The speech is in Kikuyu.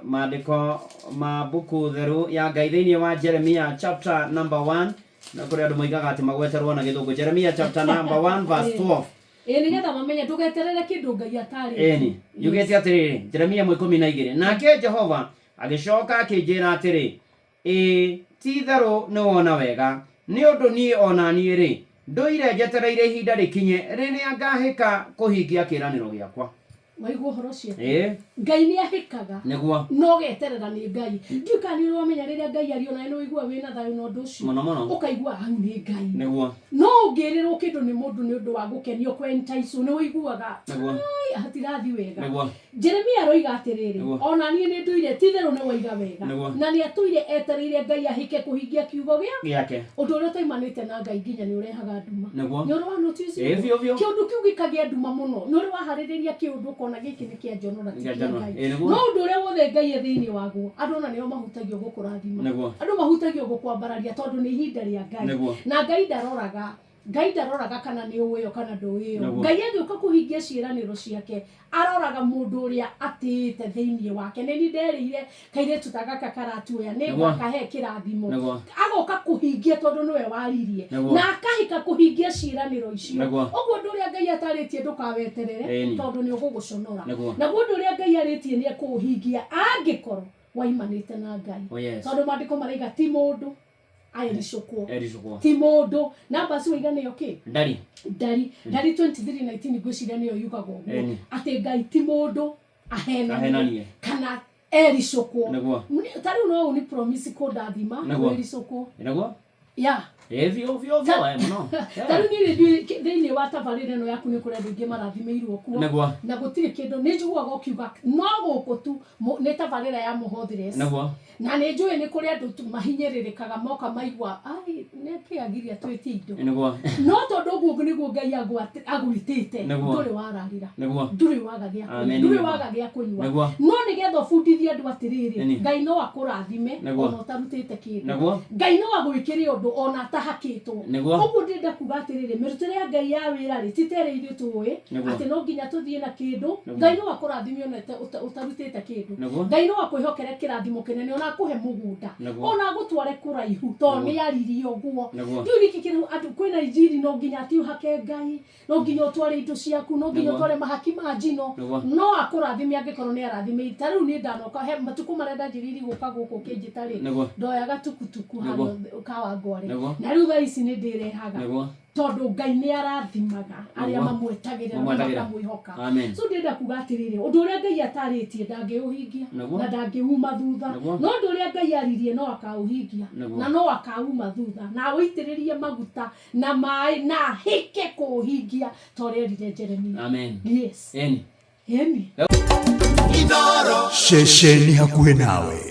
Maandĩko ma mbuku theru ya Ngai thĩinĩ wa Jeremia chapter number 1, na kũrĩ andũ moigaga atĩ magweterwo na gĩthũngũ. Jeremia chapter number 1 verse 12. Ĩ, nĩgetha mamenye ndũgeterere kĩndũ Ngai atarĩtie. Ĩni yugĩte atĩrĩrĩ, Jeremia 12, nake Jehova agĩcoka akĩnjĩra atĩrĩ, Ĩĩ, ti-itherũ nĩwona wega, nĩ ũndũ niĩ o na niĩ-rĩ, ndũire njetereire ihinda rĩkinye rĩrĩa ngahĩka kũhingia kĩĩranĩro gĩakwa. Waigua ũhoro ũcio? Ĩĩ. Ngai nĩ ahĩkaga. Nĩguo. No geterera nĩ Ngai. Ndiũĩ kana nĩ ũrĩ wamenya rĩrĩa Ngai aria onawe nĩ ũiguaga wĩna thayũ na ũndũ ũcio. Mũno mũno. Ũkaigua hau nĩ Ngai. Nĩguo. No ũngĩrĩrwo kĩndũ nĩ mũndũ nĩ ũndũ wa gũkenio kũ entice nĩ ũiguaga Nĩguo. ai hatirathi wega. Nĩguo. Jeremia aroiga atĩrĩrĩ, Nĩguo. o na niĩ nĩ ndũire, ti-itherũ nĩ woiga wega. Nĩguo. Na nĩ atũire etereire Ngai ahĩke kũhingia kiugo gĩa Gĩake. Ũndũ ũrĩa ũtaimanĩte na Ngai nginya nĩ ũrehaga nduma. Nĩguo. Nĩ ũrĩ wa notice Ĩĩ, ũguo? biũ, biũ. Kĩũndũ kĩu gĩkagĩa nduma mũno. Nĩ ũrĩ waharĩrĩria kĩũndũ ũkona gĩkĩ nĩ kĩa njono na ti Kĩa kĩa njono. Ngai. Ĩĩ, nĩguo. No ũndũ ũrĩa wothe Ngai e thĩinĩ waguo, andũ ona nĩo mahutagio gũkũrathima. Nĩguo. Andũ mahutagio gũkwambararia tondũ nĩ ihinda rĩa Ngai. Nĩguo. Na Ngai ndaroraga Ngai ndaroraga kana nĩ ũĩyo kana ndũĩyo. Nĩguo. Ngai agĩũka kũhingia ciĩranĩro ciake, aroraga mũndũ ũrĩa atĩĩte thĩinĩ wake. Nĩ niĩ nderĩire kairĩtu ta gaka karatuoya, nĩ Nĩguo. ngakahe kĩrathimo. Nĩguo. Agoka kũhingia tondũ nĩwe waririe. Nĩguo. Na akahĩka kũhingia ciĩranĩro icio. Nĩguo. Ũguo ũndũ ũrĩa Ngai atarĩtie ndũkaweterere Ĩni. tondũ nĩ ũgũgũconora. Nĩguo. Naguo ũndũ ũrĩa Ngai arĩtie nĩ ekũũhingia angĩkorwo waimanĩte na Ngai. Oh, yes. Tondũ maandĩko maraiga ti mũndũ ericũkwo. Ericũkwo. Ti mũndũ. Namba ciwaiga nĩyo kĩ? Ndari. Ndari. Ndari 23:19 ngwĩciria nĩyo yugaga ũguo. Ĩni. Atĩ Ngai ti mũndũ ahenanie Ahenanie. kana ericũkwo. Nĩguo. Ta rĩu no ũni promise kũndathima Nĩguo. wĩricũkwo. Nĩguo. Yeah. Ĩĩ biũ biũ biũ eh, mũno. Ta rĩu niĩ nĩ ndiũĩ thĩinĩ wa tabarĩra ĩno yaku nĩ kũrĩ andũ aingĩ marathimĩirwo kuo. Nĩguo. Na gũtirĩ kĩndũ nĩ njiguaga ũkiuga no gũkũ tu nĩ tabarĩra ya Mũhothires. Nĩguo. Na nĩ njũĩ nĩ kũrĩ andũ tu mahinyĩrĩrĩkaga moka maigua ai nĩkĩ agiria twĩtie indo. Nĩguo. No tondũ ũguo nĩguo Ngai agwĩtĩte Nĩguo. ndũrĩ wararĩra. Nĩguo. Ndũrĩ waga gĩa kũrĩa. Amen. Ndũrĩ waga gĩa kũnyua. Nĩguo. No nĩgetha ũbundithie andũ atĩrĩrĩ, Ĩni. Ngai no akũrathime Nĩguo. ona ũtarutĩte kĩndũ. Nĩguo. Ngai no agwĩkĩre ũndũ ona atahakĩtwo. Nĩguo. Ũguo ndĩrenda kuga atĩrĩrĩ, mĩrutĩre ya Ngai ya wĩra rĩ, ti ta ĩrĩa ithuĩ tũĩ, Nĩguo. atĩ no nginya tũthiĩ na kĩndũ. Nĩguo. Ngai no akũrathime ona ũtarutĩte kĩndũ. Nĩguo. Ngai no akwĩhokere kĩrathimo kĩnene ona akũhe mũgũnda. Nĩguo. Ona agũtware kũraihu tondũ Nĩguo. nĩ aririe ũguo. Nĩguo. Ndiũĩ nĩkĩ kĩrĩ andũ kwĩna injiri no nginya atĩ ũhake Ngai, no nginya ũtware indo ciaku, no nginya Nĩguo. ũtware mahaki ma njino. Nĩguo. No akũrathime angĩkorwo nĩ arathimĩte. Ta rĩu niĩ ndanoka he matukũ marĩa ndanjĩrĩirie gũka gũkũ ũkĩnjĩta rĩ, Nĩguo. ndoyaga tukutuku Nĩguo. harĩa Kawangware. Nĩguo. Na rĩu thaa ici nĩ ndĩrehaga. Nĩguo. Tondũ Ngai nĩ arathimaga arĩa Nĩguo. mamwetagĩrĩra na Mamwetagĩrĩra. makamwĩhoka. Amen. So ndĩrenda kuga atĩrĩrĩ, ũndũ ũrĩa Ngai atarĩtie ndangĩũhingia Nĩguo. na ndangĩuma thutha. Nĩguo. No ũndũ ũrĩa Ngai aririe no akaũhingia Nĩguo. na no akauma thutha na awĩitĩrĩrie maguta na maĩ na ahĩke kũũhingia ta ũrĩa erire Jeremia. Amen. Yes. Ĩni. Ĩni. Ceceni hakuhĩ nawe.